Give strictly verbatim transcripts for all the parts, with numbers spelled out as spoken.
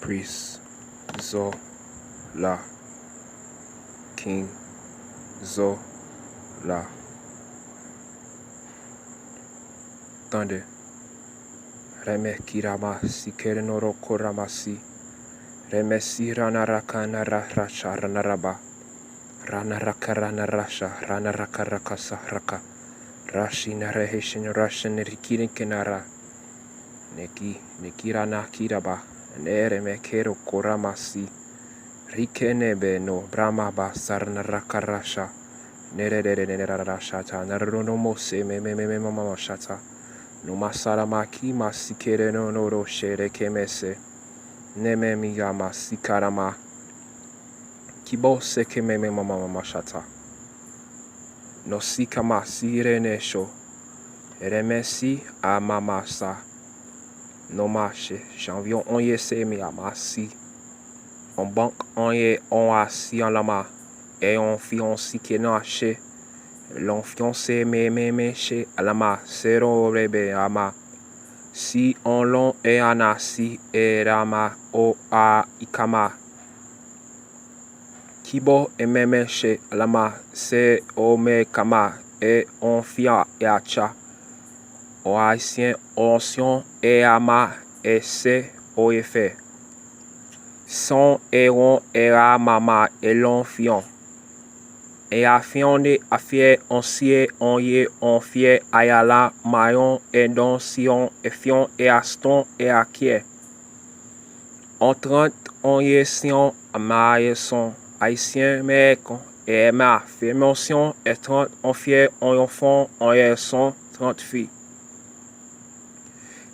Pris Zola. King Zola. Tande. Reme kirama si kerenoro korama si. Reme si rana rakana ra racha rana raba. Rana raka rana rasha rana raka raka sa raka. Rashi na rehe shin rashin rikiri kenara. Neki nekira na kiraba. Nere me kero korama si. Rike nebe no brama ba sarana raka rasha. Nere nere nere rara shata. Narono mose me me me me mama shata. No masara maki masikere no no ro shere kemese. Neme miyama sikarama. Kibo seke meme mama mama shata. No sikama sire nesho. Remesi a mama sa. No mache. Janvyon onye se mi amasi. On bank onye on asi an lama. E on fi on sike no ache. Lon fyon se meme meche alama. Sero rebe ama. Si on lon e anasi e rama o a ikama. Kibo e meme che lama se o me kama e on fia e acha. O ayisyen osyon e ama e se o e fe. Son e won e ra mama e lon fyon. E afyon de afye on sye on ye on fye ayala mayon e don syon e fyon e aston e akye. On trant on ye syon ama ye son ayisyen meyèkon e ma fye monsyon e trant on fye on yon fon on ye son trant fi.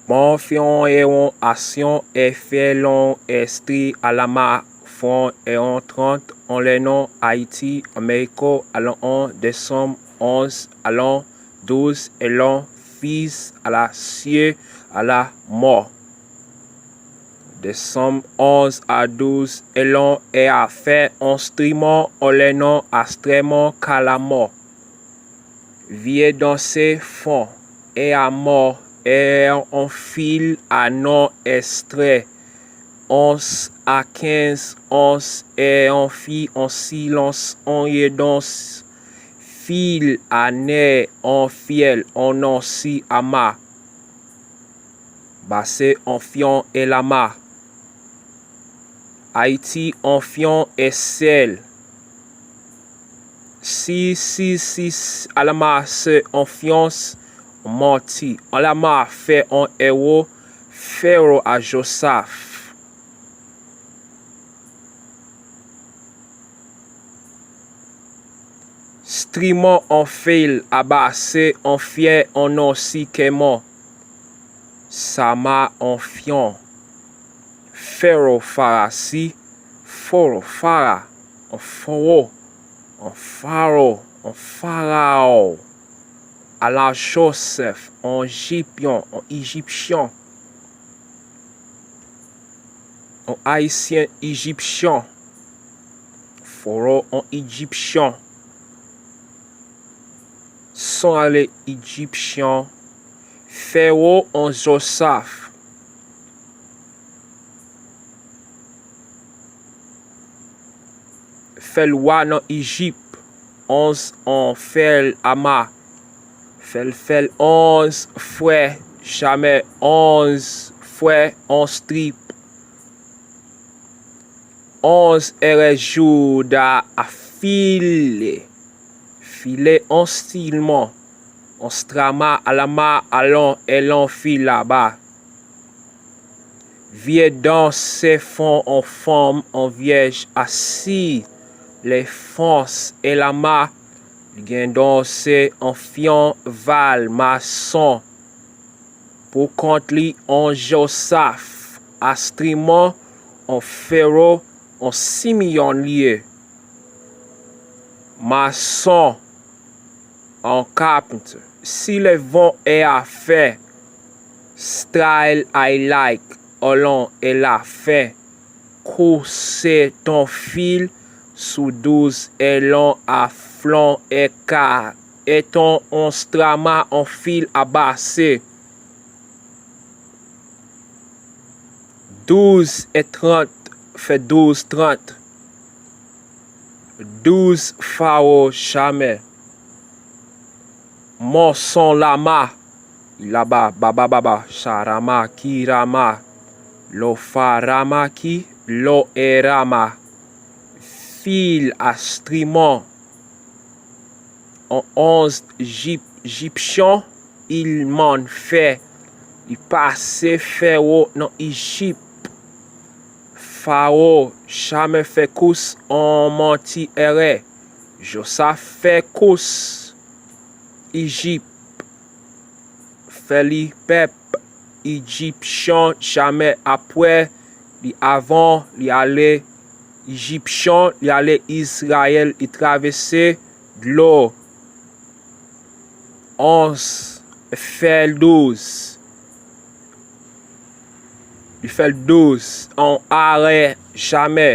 Bon fyon e won asyon e fye lon estri alama fon e on trant on lenon ayiti ameyiko alon on desanm onz alon douz elon fis a la sye a la mò. Desanm onz a douz elon e a fè on strimon o lenon astrèmon kalamò. Vye danse fon e a mò e on fil a non estrè. Ons a kenz ons e on fi on silons on ye dons fil a nè on fyèl on non si ama. Base on fyon e lama. Ayiti on fyon e sèl. Si si si alama se on fyons manti. Alama fè on ewo fero a Josaf. Strimon on fil aba se on fyè on non si kèmon. Sama on fyon. Fero fara si foro fara on foro on faro on farao. Ala Joseph on jipyon on ijipsyon. On ayisyen ijipsyon. Foro on ijipsyon. Son ale ijipsyon. Fero on Josaf. Fè lwa nan Ijip, onz on fèl ama, fèl fèl onz fwè, jamè onz fwè on strip, onz ère jouda a file, file on stilman, on strama alama alon elon filaba. Vye dan se fon on fanm on vyèj asi le fons e lama li gen don se on fyon val mason pou kont li on josaf astriman on fero on simiyonlye mason on kapnt si le von e a fè style I like olon e la fè kou se ton fil sou douz elon a flon e ka eton on strama on fil a base Douz e trant fè douz trant. Douz Fawo Jamè. Mò son lama, laba, baba, baba, sharama, kirama, lofa, rama, ki, lo, e, rama. Fil a strimon, an onz Jip, Jipsyon, il mann fè, li pase Fèwo nan Ijip. Fawo Jamè fè kous an manti ere. Josaf fè kous Ijip, fè li pèp Ijipsyon Jamè apre li avan li ale Ijipsyon, li ale Izrayèl, li travèse dlo. Onz, fè l douz. Li fè l douz an arè Jamè.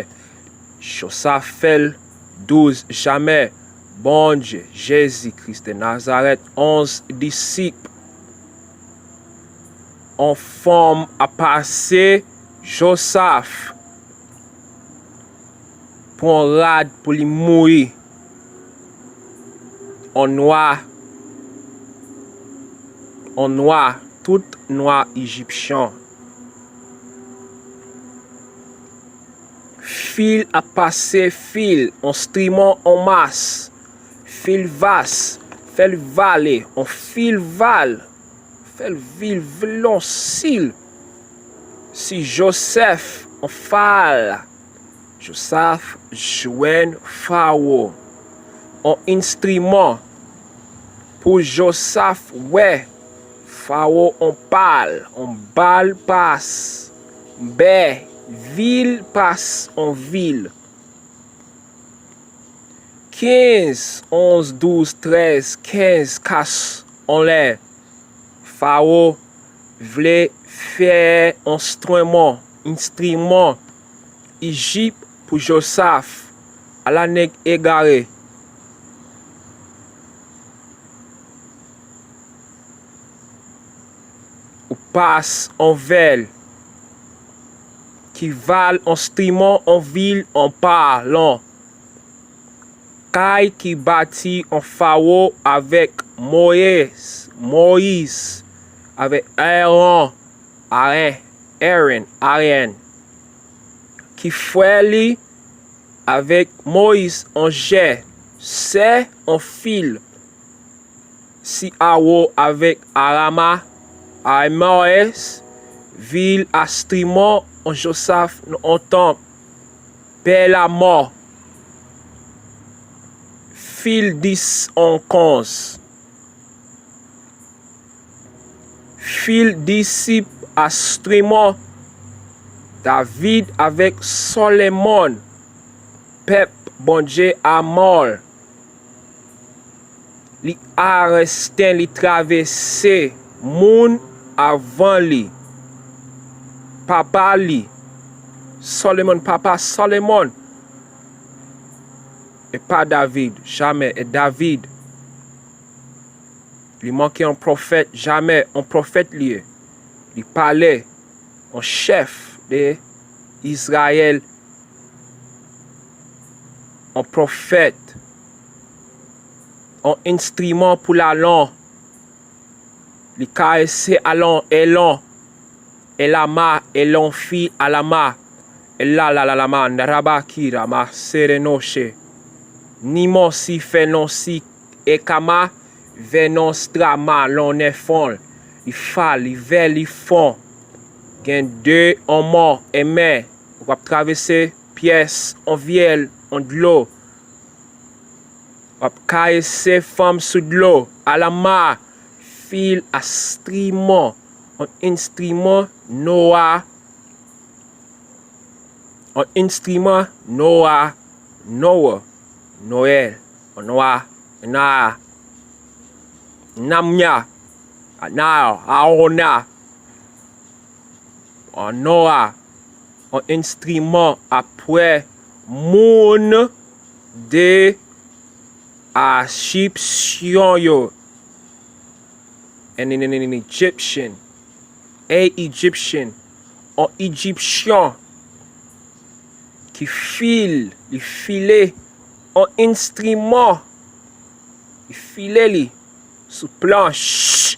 Josaf fè l douz Jamè. Bondye, Jezi Kris de Nazarèt, onz disip. On fanm a pase Josaf pou on rad pou li mouri. On nwa, on nwa, tout nwa Ijipsyon. Fil a pase fil, on strimon, on mas. Fil vas, fè l vale, on fil val, fè l vil, vil, on sil. Si Josèf, on fal. Josaf jwenn Fawo, on enstriman pou Josaf wè Fawo, on pal, on bal pas, bè, vil pas, on vil. Kenz, onz, douz, trèz, kenz, kas, on lè. Fawo vle fè enstriman, enstriman Ijip pou Josaf. Ala nèg egare. Ou pas on vèl. Ki val enstriman, on vil, on palon. Kay ki bati an Fawo avèk Moyiz, Moyiz, avèk Aawon, Aaron, Aaron, Aaron, ki frè li avèk Moyiz an jè, sè an fil, si Awo avèk Arama, Amoès, vil a Strimon an Josaf an tan, pè lamò, fil dis an konz. Fil disip a Strimon, David avèk Solomon, pèp Bondye a mò. Li arèste, li travèse moun avan li. Papa li, Solomon, papa Solomon. E pa David, jamè, e David. Li manke yon pwofèt, jamè, yon pwofèt li ye. Li pale, yon chèf de Izrayèl, yon pwofèt, yon enstriman pou lalon. Li karese alon, elon, elama, elon fi alama, elalalalama, narabaki rama, serenoche. Nimon si fenon si ekama, venon strama, lon nefon, li fa, li vè, li fon. Gen de onmon, enmen, w ap travèse pyès, on vyèl, on dlo. W ap karese fanm sou dlo, alama, fil a Strimon, on enstriman Nowa, on enstriman Nowa, Nowa, Noè, Nowa, Naa, Namya, Naa, Aona, Nowa, on enstriman apre moun de Ejipsyon yo. An, an, an, an Egyptian, a Egyptian, On Ijipsyen ki fil, li file on enstriman, li file li sou planch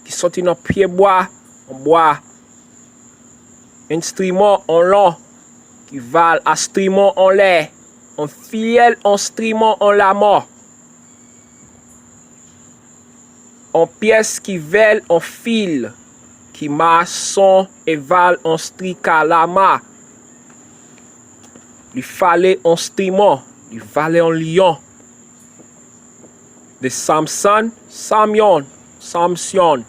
ki soti nan pye bwa, on bwa, enstriman on lon ki val enstriman anlè, on fiyèl enstriman an lamò. On pyès ki vèl on fil, ki mason eval on strik a lama. Li fale on stiman, li vale on lyon. De Samson, Samyon, Samsyon,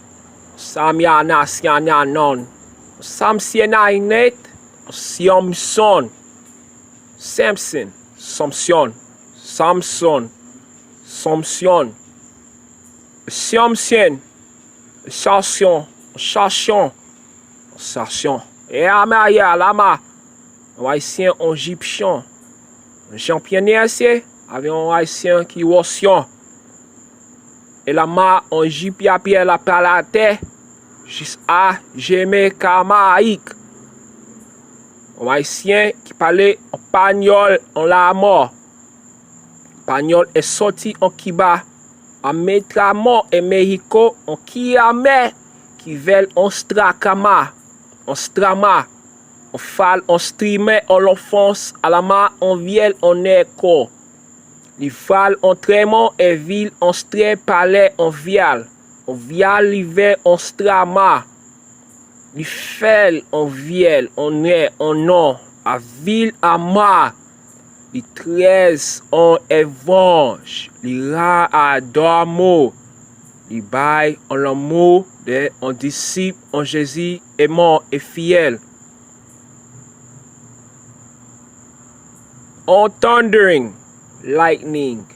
Samyana, Syanyanon, Samsyenaynet, Syomson, Samson, Samson, Samson, Samsyon, Syomsyen, Chasyon, Chasyon, Chasyon. E ama ye alama, on Ayisyen, on Jipsyon, on Janpyè Nèsye, avè on Ayisyen ki Wòsyon. E lama, on Jipyapyè la palatè, jis a Jeme Kamayik. On Ayisyen ki pale on panyòl, on lamò. Panyòl e soti on Kiba, a Metramò e Mehiko, on kiyamè ki vèl on strakama, on strama, on fal, on strimè, on lonfons, alama, on vyèl, on nèko. Li val on trèmon e vil on strè palè on vyal, on vyal li vè on strama. Li fèl on vyèl, on nè, on non, a vil ama. Li trèz on evanj, li ra a dòmo. Li bay on lanmou de on disip, on Jezi eman e fiyèl. On thundering, lightning,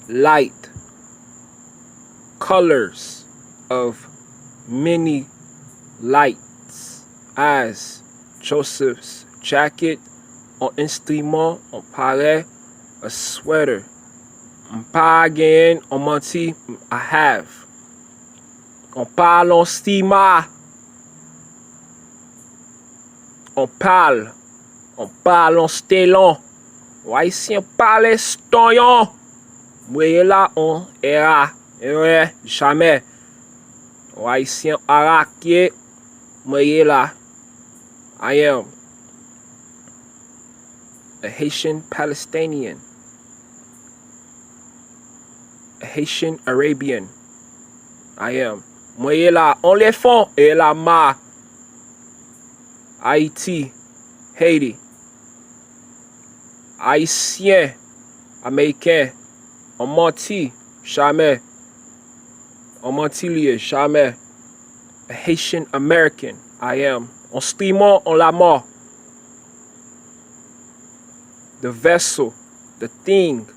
light, colors of many lights, as Joseph's jacket, on enstriman, on parè, a sweater. M pa genyen on manti, I have. On palon stima. On pal, on palon stelon. On Ayisyen pale stonyon. Mwen ye la, on era, erè, jamè. On Ayisyen arakye, mwen ye la. I am a Haitian Palestinian, a Haitian Arabian. I am. Mwen ye la, on lefon, e la ma. Ayiti, Haiti. Ayisyen, Ameriken, on manti, jamè. On manti li ye, jamè. A Haitian American, I am. On stimon, on lamò. The vessel, the thing,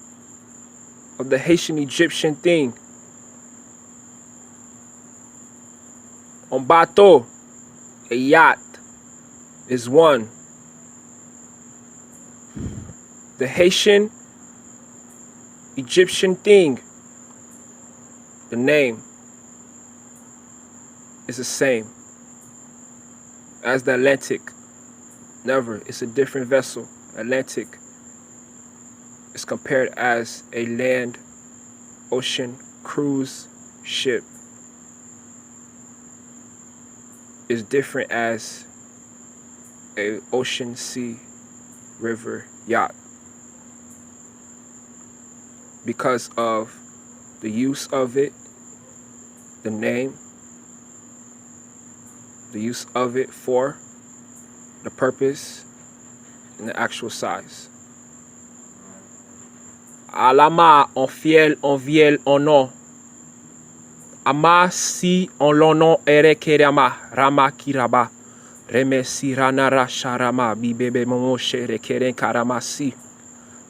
of the Haitian Egyptian thing. On bato, a yacht, is one. The Haitian Egyptian thing, the name is the same as the Atlantic. Never, it's a different vessel. Atlantic is compared as a land, ocean, cruise ship is different as a ocean, sea, river, yacht. Because of the use of it, the name, the use of it for, the purpose, and the actual size. Alama, on fièl, on vièl, on non. Ama si on lonon ere kerama, rama kiraba. Reme si rana rasha rama, bibebe momo shere keren karama si.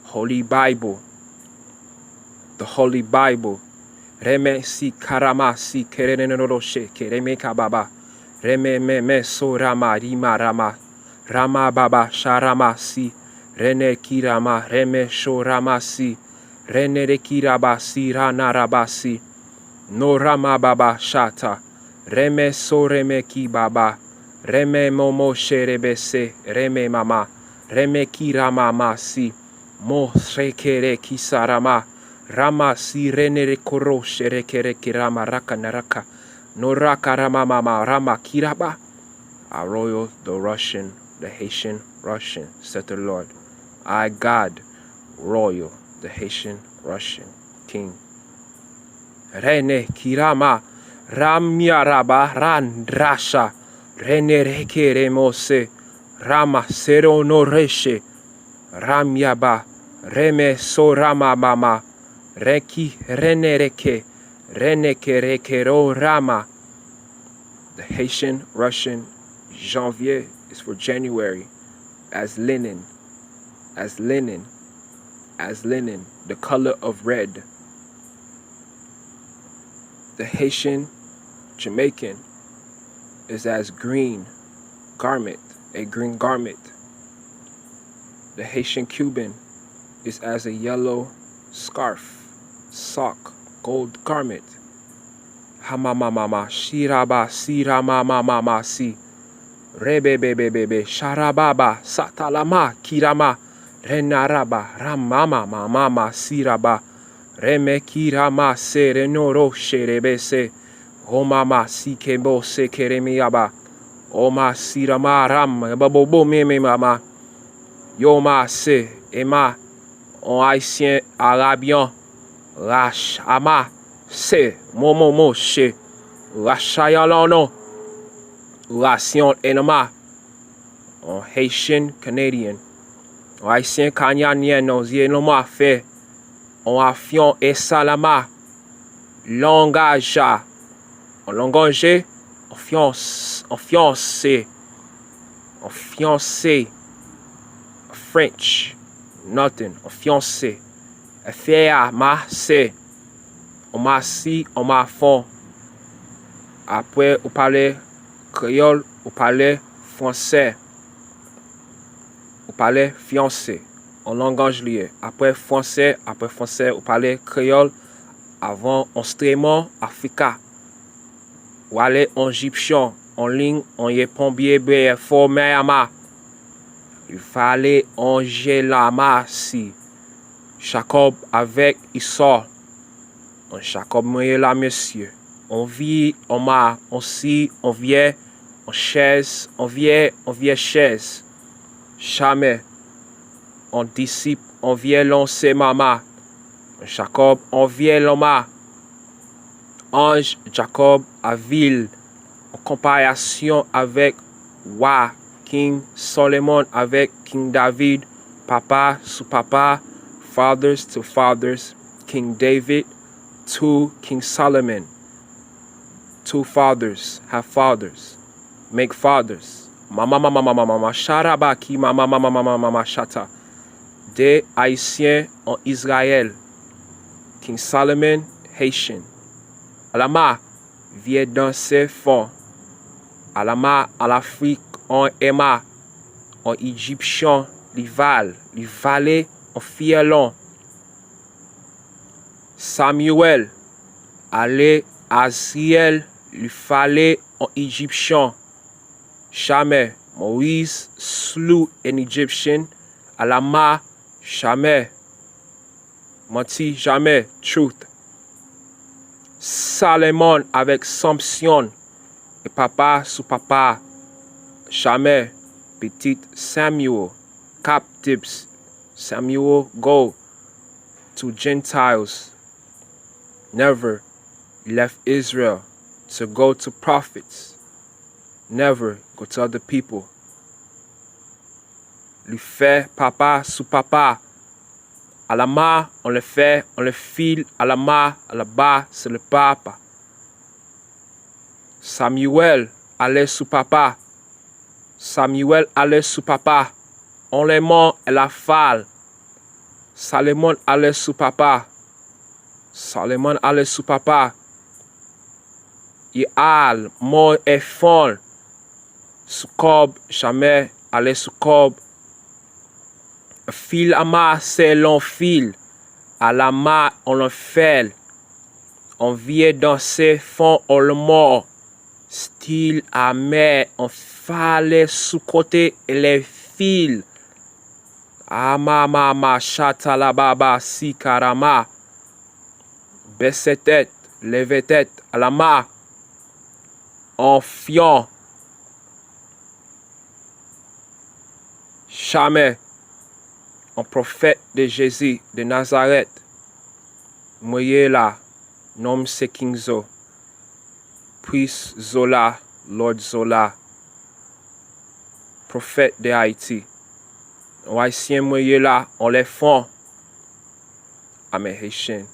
Holy Bible. The Holy Bible. Reme si karama si kerene no she kereme kababa. Reme me me so rama rima rama. Rama baba sha rama si. Rene kirama reme sho rama si. Rene de kiraba si rana raba si. No rama baba shata. Reme so reme ki baba. Reme momo sherebese reme mama. Reme ki rama masi. Mo sekere ki sarama. Rama si rene rekoro sherekere ki rama raka naraka. No raka rama mama rama kiraba. Arroyo the Russian, the Haitian Russian, said the Lord. I God, royal, the Haitian Russian king. Rene kirama ramyaraba randrasha rene reke remose rama serono reshe ramyaba reme sorama mama reki rene reke rene ke reke ro rama. The Haitian Russian Janvier is for January, as linen, as linen, as linen, the color of red. The Haitian Jamaican is as green garment, a green garment. The Haitian Cuban is as a yellow scarf, sock, gold garment. Hamamamama, shiraba, siramamamama, si. Rebebebebebe, sharababa, satalama, kirama, renaraba, ramamamamama, siraba. Remekirama, serenoro, sherebese. Omama, sikebo, sekeremiyaba. Oma, sirama, ram, babobo, mememama. Yo ma se, ema, on ayisyen arabyan, rach ama, se, momomo, che, rachayan lanon, rasyon enma, on Haitian Canadian, on ayisyen kanyanyen, on zye nonm afe, on afyon esalama, longaja, on longanje, on fyons, on fyonse, on fyonse, French, nothing, on fyonse, efeya, mase, on masi, on mafon. Apre ou pale kreyòl, ou pale fransè, ou pale fyonse, on langaj li ye. Apre fransè, apre fransè, ou pale kreyòl, avan on streman Afrika. Ou ale on jipsyon, on ling, on ye ponbye beye fò mè ama. Li fale on je lama si. Jakòb avèk Isò. On Jakòb mwen ye la, mesye. On vi, on ma, on si, on vyè, on chèz, on vyè, on vyè chèz. Jamè. On disip, on vyè lon se mama. On Jakòb, on vyè lon ma. Anj Jakòb a vil, an konparasyon avèk wa King Solomon avèk King David, papa sou papa, fathers to fathers, King David to King Solomon. Two fathers have fathers, make fathers. Mama, mama, mama, mama, sharabaki, mama, mama, mama, mama, shata. De Ayisyen an Izrayèl. King Solomon, Haitian. Alama, vye danse fon. Alama, an Afrik, an Ema, an Ejipsyan, li val, li vale, an fiyèlon. Samuel, ale Azriel, li fale, an Ejipsyan. Jamè, Moïse slew an Egyptian. Alama, jamè. Manti, jamè. Truth. Salomon avèk Samsyon, e papa sou papa. Jamè, pitit Samuel. Captives. Samuel go to Gentiles. Never left Israel to go to prophets. Never go to other people. Li fè papa sou papa. Alama, on le fait, on le fil, alama, alaba, c'est le papa. Samuel, ale sou papa. Samuel, ale sou papa. On le mont, la fal. Salomon, ale sou papa. Salomon, ale sou papa. I al, mò e fon. Sou kòb, jamè, ale sou kòb. Fil ama, se lon fil. Alama, on le fèl. On vye danse fon, on le mò. Stil amè, on fale sou kote e le fil. Amamama, shatalababa, sikarama. Bese tèt, leve tèt, alama. Anfyon. Jamè, on pwofèt de Jezi de Nazarèt. Mwen ye la, non m se King Zo. Prince Zola, Lord Zola, pwofèt de Ayiti. On Ayisyen mwen ye la, on le fon. I'm a Haitian.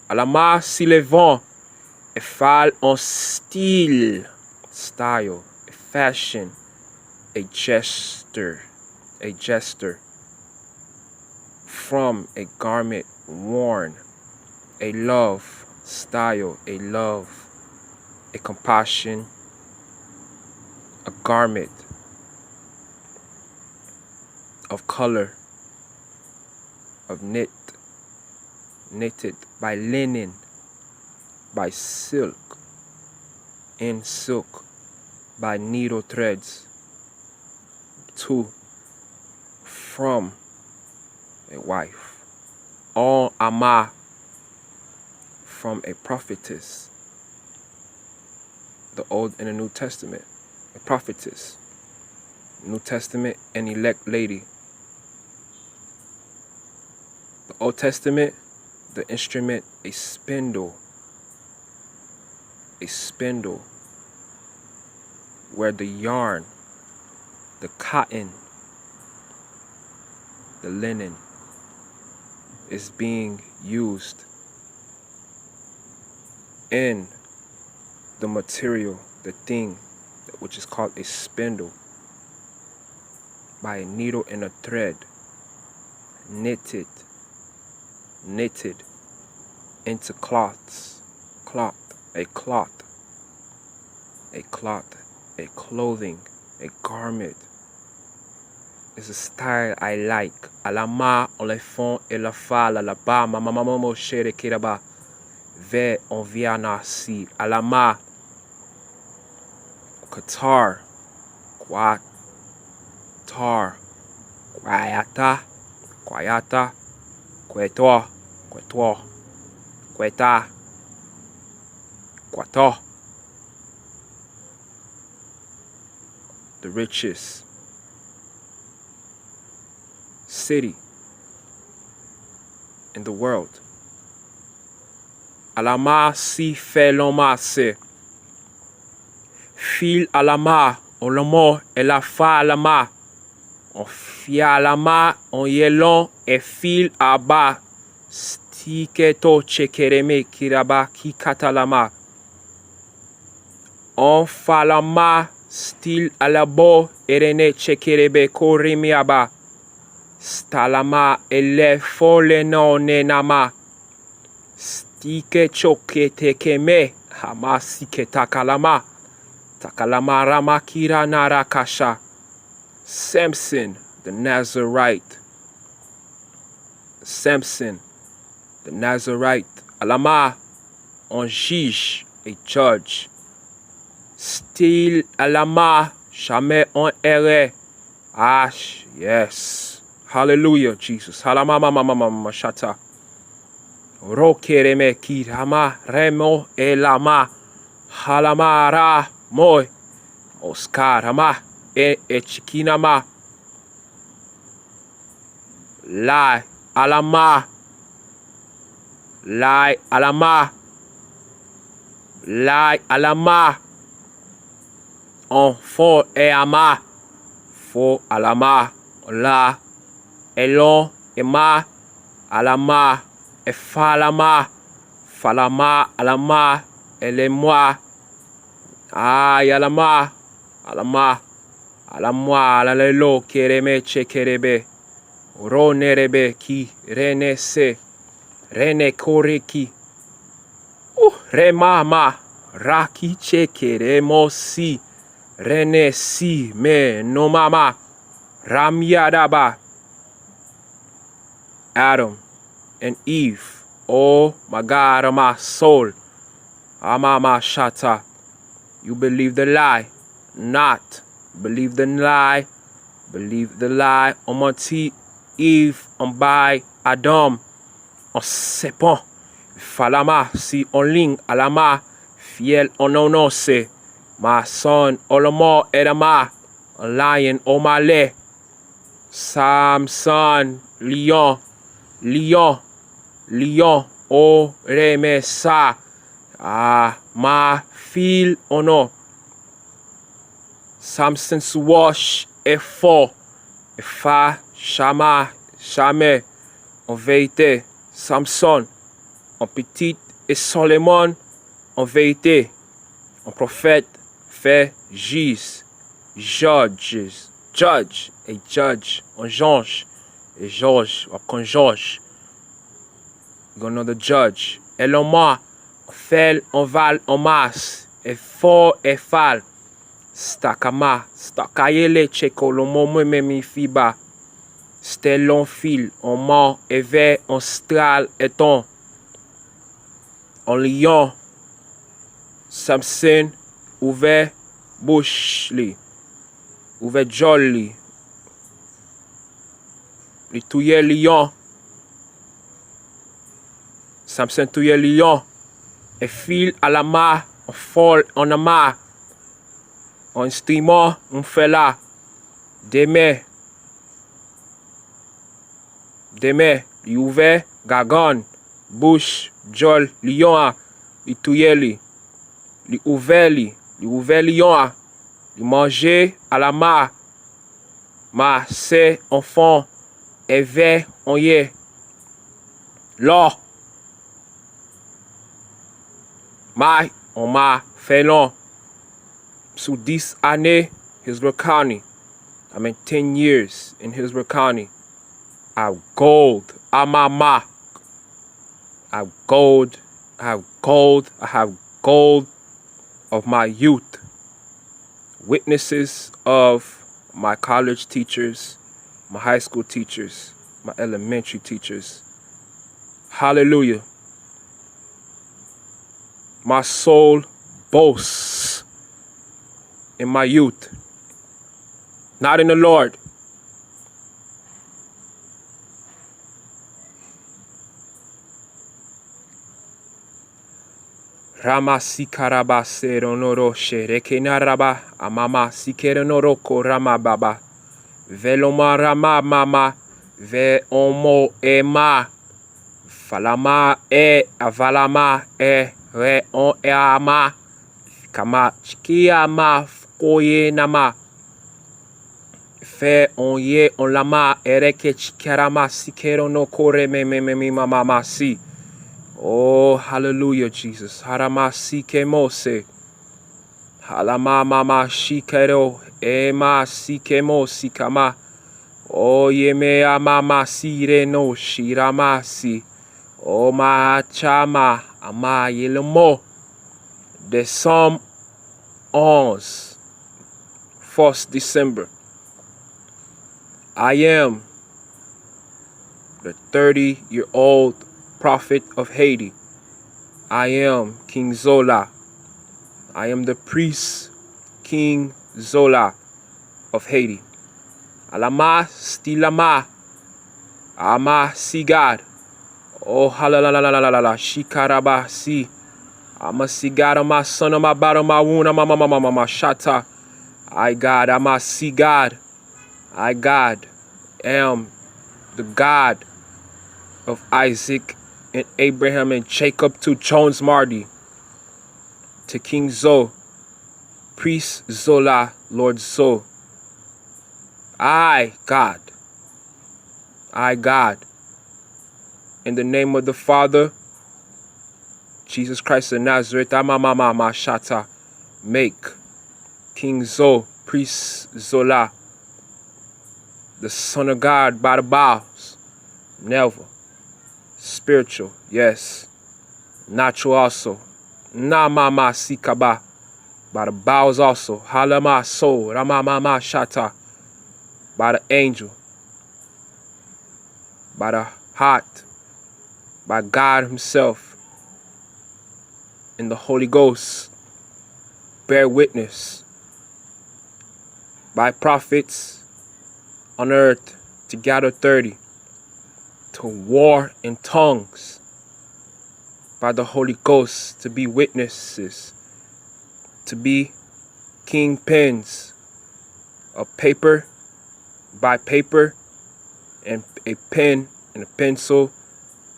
Alama si le van, e fal on stil, style, a fashion, a gesture, a gesture, from a garment worn, a love, style, a love, a compassion, a garment of color, of knit, knitted by linen, by silk, in silk, by needle threads, to, from a wife, on ama, from a prophetess, the Old and the New Testament, a prophetess, New Testament, an elect lady. The Old Testament, the instrument, a spindle, a spindle, where the yarn, the cotton, the linen is being used in the material, the thing, which is called a spindle, by a needle and a thread, knitted, knitted into cloths, cloth, a cloth, a cloth, a clothing, a garment. It's a style I like. Alama, on le fon, e la fa, la la ba, ma ma ma ma mo shere kiraba. Ve, on via nasi. Alama. Qatar. Qatar. Kwayata. Kwayata. Kweto. Kweto. Kweta. Kwato. The richest city in the world. Alama si fè lonma se. Fil alama, on lonmò, e la fa alama. On fi alama, on yelon, e fil aba. Stiketo chekereme kiraba ki katalama. On falama, stil alabo, erene chekerebe korimiaba. Stalama, ele fo le no nenama. Stike choke tekeme, hama sike takalama. Takalama rama kira nara kasha. Samson, the Nazarite. Samson, the Nazarite. Alama, on jij, a judge. Stil alama, jamè on erè. Ash, yes. Hallelujah, Jesus. Halama mama mama mama shata. Rokereme kirama remo elama. Halama ra moi. Oscar ama e echikinama. Lai alama. Lai alama. Lai alama. On fo e ama. Fo alama. La. Elon ema. Alama. E falama. Falama alama. Elemwa. Ai alama. Alama. Alamwa alalelo kereme chekerebe. Ronerebe ki renese. Rene koreki. Uh, remama. Raki chekeremosi. Renesi me nomama. Ramiadaba. Adam and Eve. Oh my God, oh my soul. Amama shata. You believe the lie, not believe the lie, believe the lie. On manti, Iv, on bay, Adam, on sèpan, Falama, si on ling, Alama, fièl, on nononse, Mason, Olomò, Edama, on lion, on malè, Samson, lion, lion, lion, o renmen sa, a ma fil, on non. Samson sou wòch, e fò, e fa, chama, jamè, an verite, Samson, an pitit, e Solomon, an verite, an pwofèt, fè, jij, judges, judge, a judge, an janj, e jòj, w ap konn jòj, you gonna know the judge, e lonman, fèl, an val, an mas, e fò, e fal, Stakama, Stakayele, Tcheko, Lomo, mwen menm, Ifiba, Stelon, Fil, Onman, Evè, Onstral, Eton, Onliyon, Samson, ouvè bouch li, ouvè djòl li, li touye liyon, Samson touye liyon, e fil alama, fòl annama, on enstriman, on fè la, demen, demen, li ouvè gagann, bouch, djòl, liyon an, li touye li, li ouvè li, li ouvè liyon an, li manje alama, ma se on fon, evè on ye, lò, may on ma fè lon, sou dis ane, Hillsborough County, I mean ten years in Hillsborough County, I have gold, amama, I have gold, I have gold, I have gold of my youth, witnesses of my college teachers, my high school teachers, my elementary teachers. Hallelujah. My soul boasts in my youth, not in the Lord. Rama sikaraba seronoro sherekenaraba amama sikeronoroko rama baba. Veloma rama mama ve omo ema. Falama e avalama e re on e ama. Kama chiki ama koye nama. Fè on ye on lama ereke chikarama sikero no kore me me me mi mama masi. Oh, hallelujah, Jesus. Harama sike mose. Halama mama shikero ema sikemo sikama. Oh, yeme amama sire no shirama si. Oh, ma chama ama yelemo. Décembre onze, first December. I am the thirty year old prophet of Haiti. I am King Zola. I am the priest, King Zola of Haiti. Alama, Stilama, Ama, Sigad. Oh, halalalalala, Shikaraba, Si. Ama, Sigad, Ama, Son, Ama, Bad, Ama, Wun, Ama, Mama, Mama, Mama, Shata. I God, Ama, Sigad. I God am the God of Isaac and Abraham and Jacob to Jones Marty to King Zo, Priest Zola, Lord Zo. I, God, I, God, in the name of the Father, Jesus Christ of Nazareth, Amamamamashata, make King Zo, Priest Zola, the Son of God, by the bowels, never, spiritual, yes, natural also. Namama sikaba. By the bowels also. Halama so. Ramamama shata. By the angel. By the heart. By God Himself. In the Holy Ghost. bear witness by prophets on earth to gather thirty, to war in tongues by the Holy Ghost, to be witnesses, to be kingpins of paper by paper and a pen and a pencil.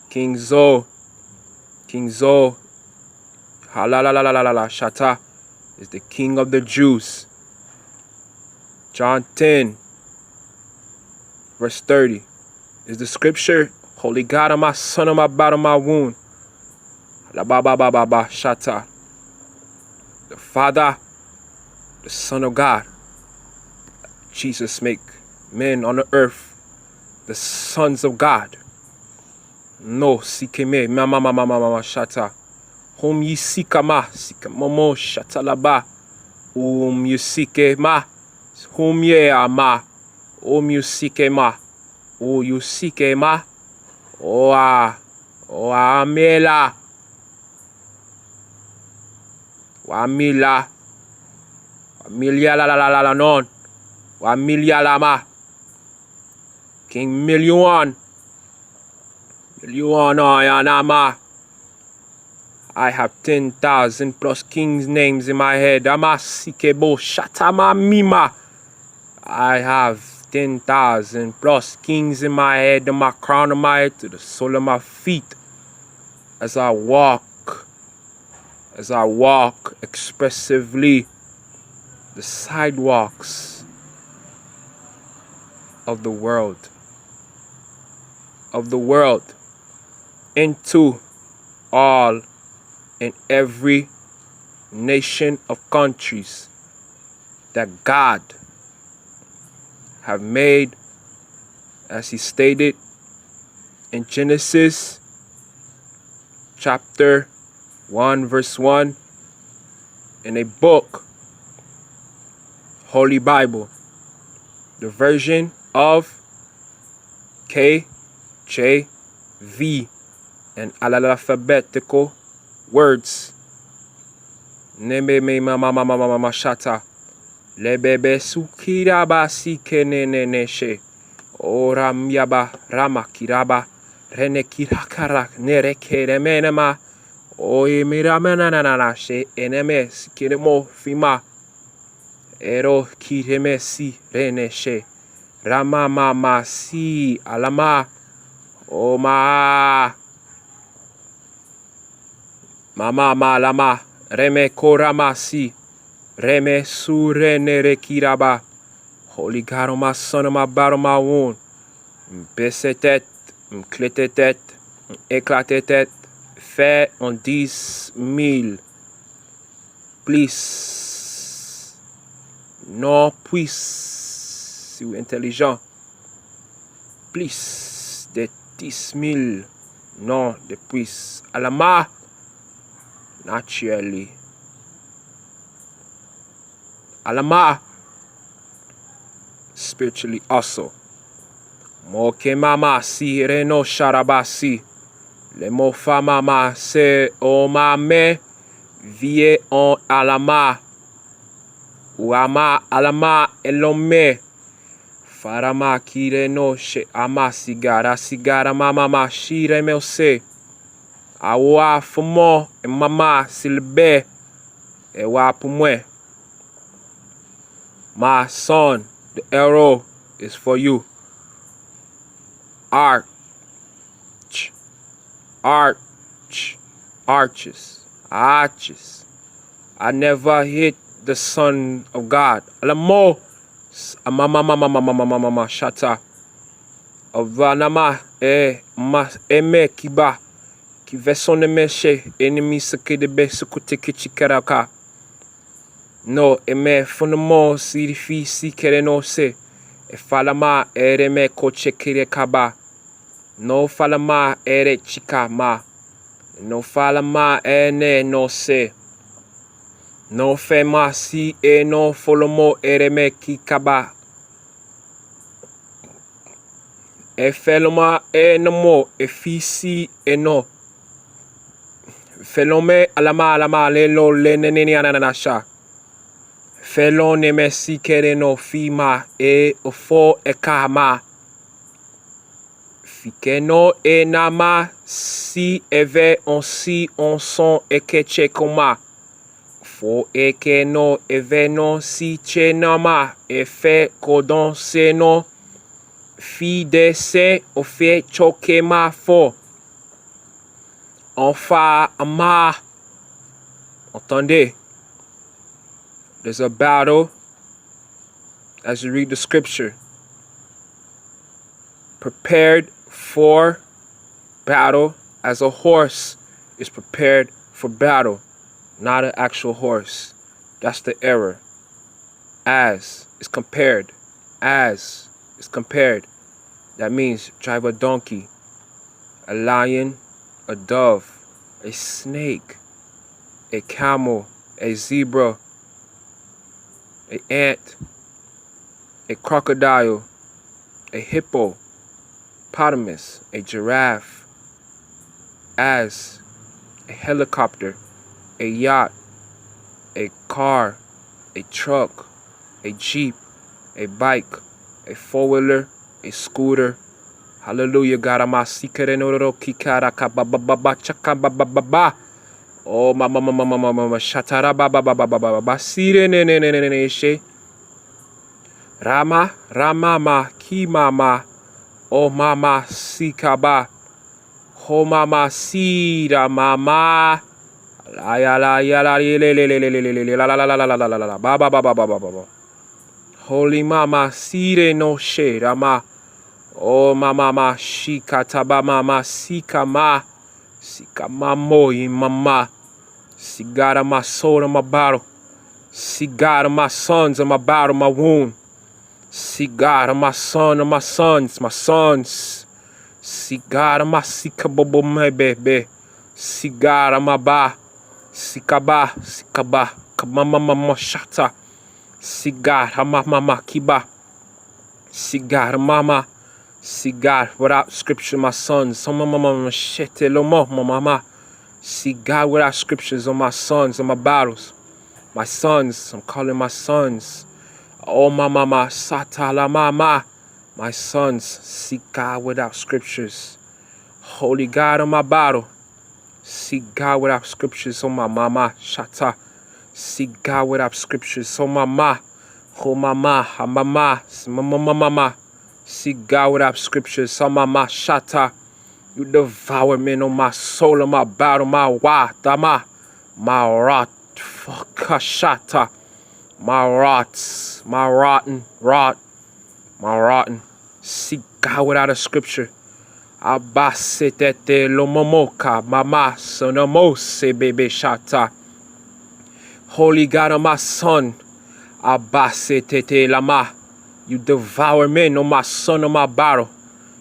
King Zo, King Zo, ha la la la la la la la shata, is the King of the Jews. John ten, verse thirty. Is the scripture, Holy God, I'm a son of my bottom, my wound. La ba ba ba ba ba shata. The Father, the Son of God. Jesus make men on the earth the sons of God. No, sikeme, ma ma ma ma ma ma ma shata. Hum yisikama, sikamomo shata laba. Um yisikema, hum ye ama. Um yisikema, u yisikema. Oa, oa amela. Wa mila. Wa milya la la la la la non. Wa milya lama. King Milyon. Milyon ayanama. I have ten thousand plus kings names in my head. Ama sikebo shatama mima. I have ten thousand plus kings in my head, in my crown of my head to the sole of my feet. As I walk, as I walk expressively the sidewalks of the world, of the world, into all and every nation of countries that God have made, as he stated in Genesis chapter one, verse one, in a book, Holy Bible, the version of K J V, and alphabetical words. Neme me ma ma ma ma ma ma ma shata. Lebebe sukiraba si kenene neshe. Oram yaba rama kiraba. Rene kirakara nere kereme nema. Oye mirame na na na na she eneme sikiremo fima. Ero kireme si rene she. Rama ma ma si alama. Oma. Mama ma lama, reme korama si, reme su rene rekiraba. Holy God, on my son, on my battle, my wound. M bese tèt, m klete tèt, m eklate tèt, fè on dis mil. Plis. Non plis. Si w entèlijan. Plis de dis mil non de plis alama naturally. Alama spiritually also. Mo ke mama si reno sharabasi. Le mo fa mama se o mame vie on alama. Ou ama alama elome. Farama kireno she ama sigara sigara mama ma shire melse. Awa fmo e mama silbe. E wa pou mwen. My son, the arrow is for you. Arch, arch, arches, arches. I never hate the son of God. Alamo, amamamamamamamamamashata. Ovanama e ma eme kiba. Ki vèsyon de mèche enemi seke de bè sou kote ke ti karaka. No eme fondement signifie si kere no se. E falama ere me koche kere kaba. No falama ere chika ma. No falama ene no se. No fema si e no folomo ere me ki kaba. E feloma e nomo e fisi e no. Felome alama alama lelo leneneni ananasha. Felon ne me si kere no fi ma e fo e ka ma. Fi ke no e na ma si e ve on si on son e ke che ko ma. Fo e ke no e ve no si che na ma e fe kodon se no. Fi de se o fe choke ma fo. Anfa ma. Entendez. There's a battle as you read the scripture. Prepared for battle as a horse is prepared for battle, not an actual horse. That's the error. As is compared. As is compared. That means drive a donkey, a lion, a dove, a snake, a camel, a zebra, a ant, a crocodile, a hippopotamus, a giraffe, as, a helicopter, a yacht, a car, a truck, a jeep, a bike, a four wheeler, a scooter. Hallelujah, God, I'm a sikere no ro kikara ka ba ba ba ba chaka ba ba ba ba. Oh, ma ma ma ma ma ma ma ma shatara ba ba ba ba ba ba ba ba sire ne ne ne ne ne ne she. Rama, Ramama, Kimama, Omama, Sikaba, Homama, Sira, Mama, la ya la ya la le le le le le le le le la la la la la la la la la ba ba ba ba ba ba ba ba. Holy Mama, Sire no She, Rama, Omamama, Shikataba Mama, Sikama, Sikama Moyi Mama, Sigara Masora Mabaru, Sigara Masons Mabaru Mawun. Sigara, my son, my sons, my sons. Sigara, my sikabobo, my baby. Sigara, my ba. Sikaba, sikaba. Kamama, mama, shata. Sigara, mama, mama, kiba. Sigara, mama. Sigara, without scripture, my sons. Mama, mama, mama, shete, lomo, mama, mama. Sigara, without scriptures, on my sons, on my battles. My sons, I'm calling my sons. Oh, my mama, sata la mama. My sons, seek God without scriptures. Holy God of my battle, seek God without scriptures on my mama, shata. Seek God without scriptures on my ma, ho mama, ha mama, mama, mama, mama. Seek God without scriptures on my ma, shata. You devour men on my soul, on my battle, my wa, dama, my rot, fuck, shata. My rots, my rotten, rot, my rotten. Seek God without a scripture. Abba setete lomomoka mama sonomose bebe shata. Holy God of my son. Abba setete lama. You devour men on my son, on my battle.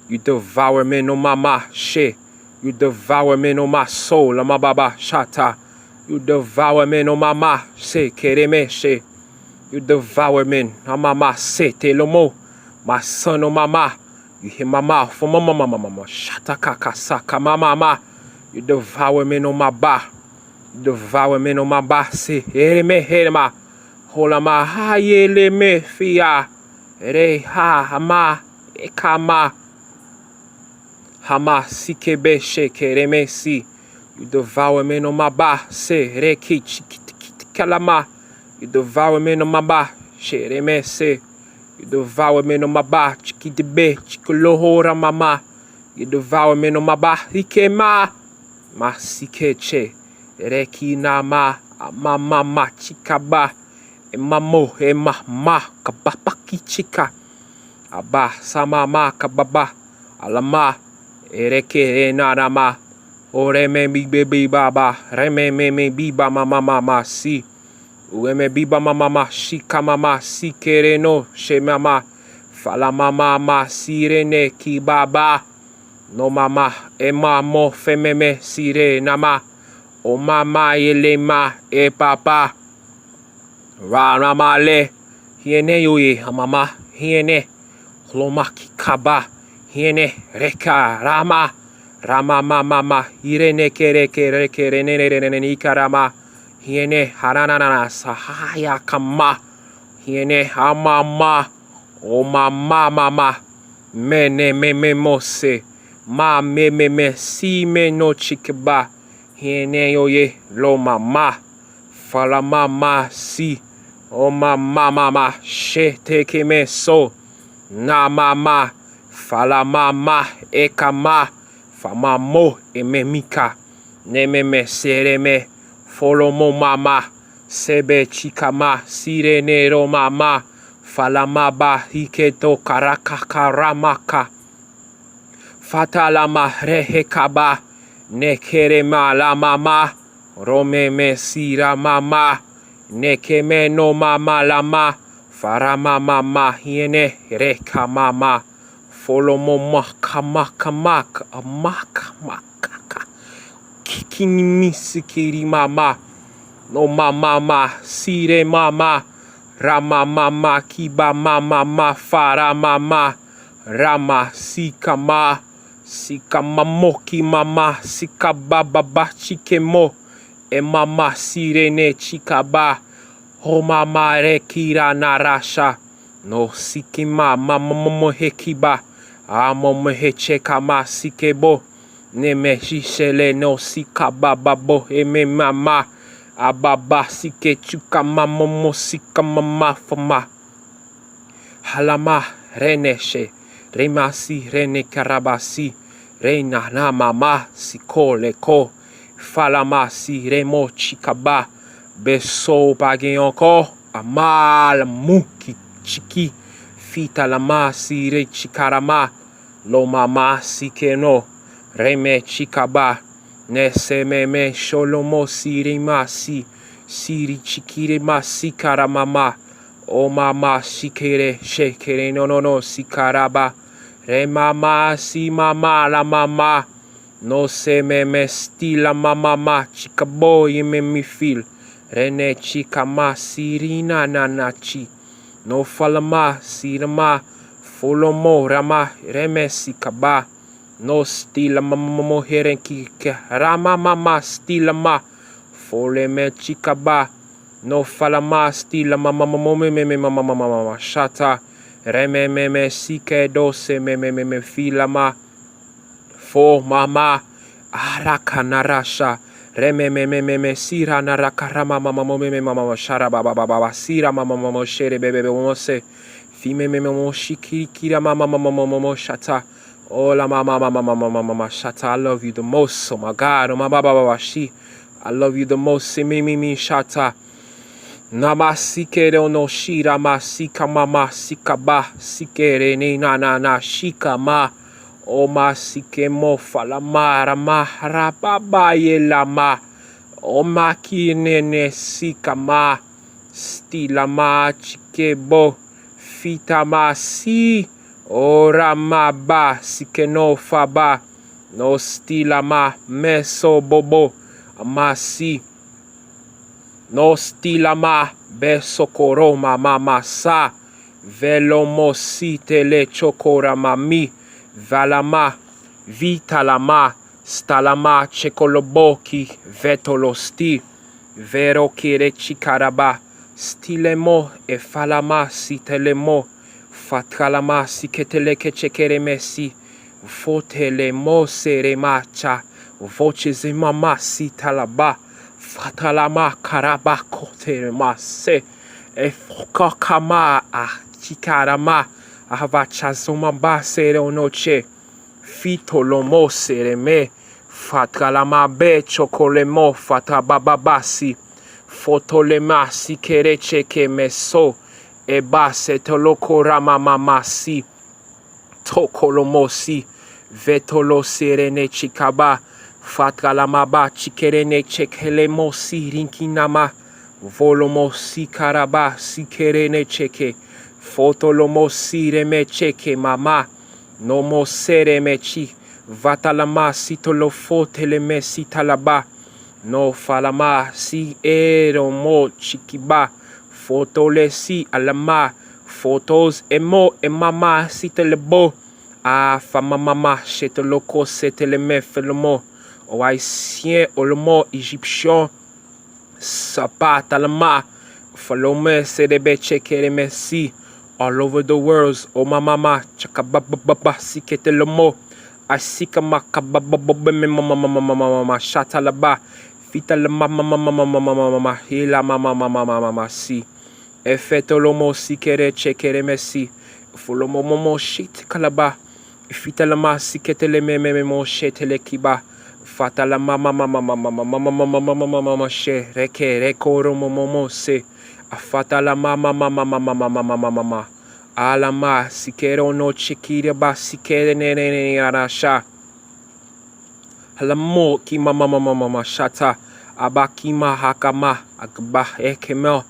You devour men on my ma she. You devour men on my soul, on my baba shata. You devour men on my ma she, kereme she. You devour men on my ma se te lomo. My son on my ma. You hear my mouth, on my mama, mama, mama, shata kaka saka, my mama. You devour men on my ba. You devour men on my ba se, hereme, herema. Hola ma ha ye le me fia. Re ha, hama, ekama. Hama sikebe sheke remesi. You devour men on my ba se reki chikitikitikala ma. You devour men on my ba she remesi. You devour men on my ba chikitibe chikoloho ramama. You devour men on my ba hikema. Ma sikeche reki nama amamama chikaba. Emamo emama kabapaki chika. Aba samama kababa alama ereke enarama oreme bibe bibaba reme meme biba mama mama si ureme biba mama mama shika mama si kereno she mama fala mama ma sirene kibaba no mama emamo fememe sire nama o mama elema e papa Ramale, hiene yoye, amama, hiene, hloma kikaba, hiene, reka, rama, rama, mama, ma, hirene, kere, kere, kere, nene, nene, nene, ikarama, hiene, haranana, sahaya, kama, Hiene amama, o mama mama, mene meme mose, ma meme me si me no chikba, hiene yo ye lo mama, fala mama si, o mama mama, she teke me so, na mama, fala mama, e kama, fama mo, e me mika, ne me me sere me, folo mo mama, sebe chikama, sire ne ro mama, fala ma ba hiketo karakakaramaka, fata lama rehekaba, ne kere ma la mama, ro me me sira mama, ne ke me no mama lama, fara mama ma hiene reka mama, folo mo maka maka maka maka maka, kikini mi sikiri mama, no mama ma, sire mama, rama mama, kiba mama ma, fara mama, rama, sikama, sikama moki mama, sikaba baba chikemo, e mama sirene chikaba, ho mama rekira narasha, no sikima mama momo hekiba, a momo hechekama sikebo, ne me jishele no sikaba babo e me mama, ababa sike chukama momo sikama mafama. Halama reneshe, remasi rene karabasi, reina na mama siko leko, falama si remo chikaba, beso pa gen ankò, amal mu ki chiki, fita lama si re chikarama, lo mama si keno, reme chikaba, ne se meme sholomo si rima si, siri chikire ma si karamama, o mama si kere she kere no no no si karaba, re mama si mama la mama, no se meme sti la mama ma chikabo ye me mi fil, rene chikama sirina nanachi, no falama sirama, folomo rama reme sikaba, no sti la mama momo herenki ke rama mama sti la ma, foleme chikaba, no falama sti la mama momo me me me mama mama mama shata, reme me me sike do se me me me me filama, fo mama, araka narasha, reme me me me me sira naraka rama mama momo me me mama mama shara baba baba baba sira mama mama shere bebe bebe mo se, fi me me me mo shikiri kira mama mama mama mama shata, oh la mama mama mama mama mama shata, I love you the most, oh my God, oh my baba baba shi, I love you the most, si mi mi mi shata. Namasike no shira masika mama sikaba sikere ni na na na shikama, o masike mo falama rama rababa ye lama, o makine ne sikama, stilama chikebo, fitama si, o rama ba sikeno faba, no stilama meso bobo, masi. No stilama be sokoro mama masa, velomo si tele chokora mami, valama, vitalama, stalama chekoloboki, vetolosti, vero kere chikaraba, stilemo e falama si telemo, fatralama si ketele ke chekere mesi, votelemo sere macha, vochezema masi talaba, fatalama karaba kotere mase, e fokakama a chikarama, avachazoma ba sere onoche, fitolomo sereme, fatralama be chokolemo fatrabababasi, fotolema si kere cheke meso, eba setolokorama mamasi, tokolomosi, vetolo serene chikaba, fatralamaba chikerene chekelemo si rinkinama, volomo si karaba si kerene cheke, fotolomo si reme cheke mama, nomo sereme chi, vatalama si tolofo teleme si talaba, no falama si eromo chikiba, fotole si alama, fotos emo emama si telebo, a famamama chetoloko seteleme felomo, o ayisyen olomo ejipsyon, sapa talama, Follow me, se de be cheke de mesi. All over the world, o ma ma ma, chaka ba ba ba ba, si kete lo mo. A si ka ma ka ba ba ba ba me ma ma ma ma ma ma ma ma, shata la ba. Fita la ma ma ma ma ma ma ma ma ma ma, hila ma ma ma ma ma ma ma ma si. E feto lo mo si kere cheke de mesi. Follow mo mo mo shit kalaba. Fita la ma si kete le me me me mo shete le kiba. Fata la ma ma ma ma ma ma ma ma ma ma ma ma ma ma ma ma she reke reko ro mo mo mo se. A fata la ma ma ma ma ma ma ma ma ma ma ma ma ma. A la ma si kere ono chikire ba si kere ne ne ne ne ara sha. Halamo ki ma ma ma ma ma ma shata. Aba ki ma hakama agba ekemel.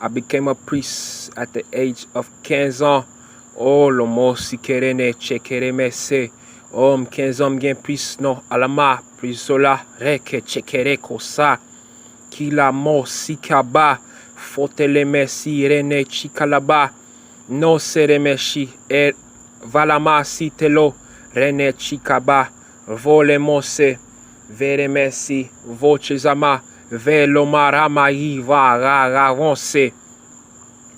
I became a priest at the age of quinze ans. Oh, lo mo si kere ne chekere mese. Oh, m quinze ans m gen pris no alama prizola reke chekere kosa. Ki la mo si kaba fote le mesi rene chikalaba. No se remeshi e valama si telo rene chikaba. Vole mo se vere mesi vochezama velo marama iva ra ra vonse.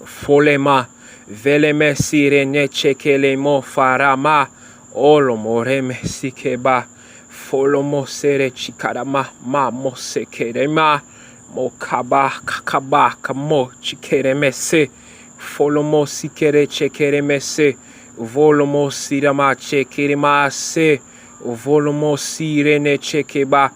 Folema vele mesi rene cheke le mo farama. Olo mo reme si keba. Folo mo sere chikadama ma mo sekerema. Mo kaba kakaba kamo chikere mese. Folo mo sikere chekere mese. Volo mo sirama chekere ma se. Volo mo sirene chekeba.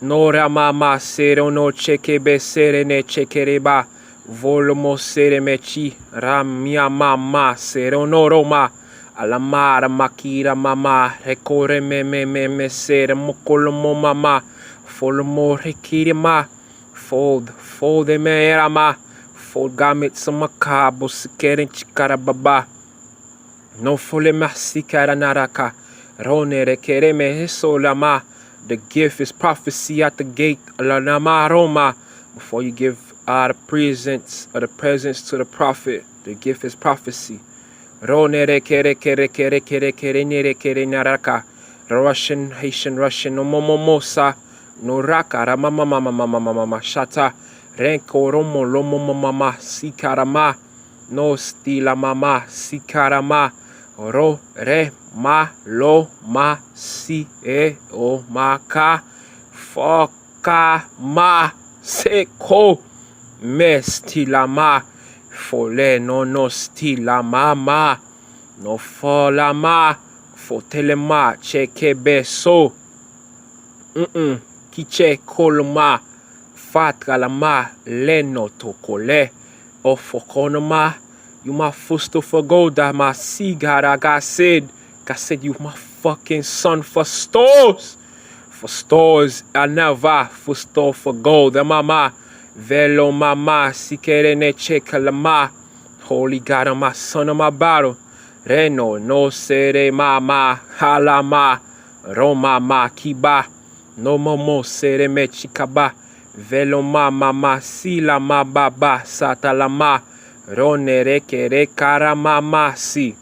No rama ma sero no cheke be sere ne cheke reba. Volo mo sere me chi ram ya ma ma sero no roma. Ala ma ra ma ki ra ma ma rekore me me me me sere mo kolo mo ma ma. Folo mo rekire ma. Fold fold e me era ma. Fold garments sama ka bo sikere chikara baba. No fole ma sikara naraka. Rone rekere me eso lama. The gift is prophecy at the gate. La nama Roma. Before you give out the presents or the presents to the prophet, the gift is prophecy. Rone rekere kere kere kere kere ne rekere naraka. Russian, Haitian, Russian, no momo mosa. No raka rama mama mama mama mama shata. Renko romo lomo mama sikarama. No stila mama sikarama. Ro re ma lo ma si e o ma ka. Fo ka ma se ko. Me stila ma. Fole no no stila mama. No fo la ma. Fotele ma cheke beso. Mm-mm. Kiche koloma. Fatra la ma. Leno tokole. O fokonoma. You my foster for gold. That my cigar I got said. I said you my fucking son for stores. For stores I never for store for gold. And mama. Velo mama. Sikere ne check la ma. Holy God on my son on my battle. Reno no sere mama. Halama. Roma ma kiba. No momo sere me chikaba. Velo ma mama sila ma baba satalama. Rone reke rekara mama si.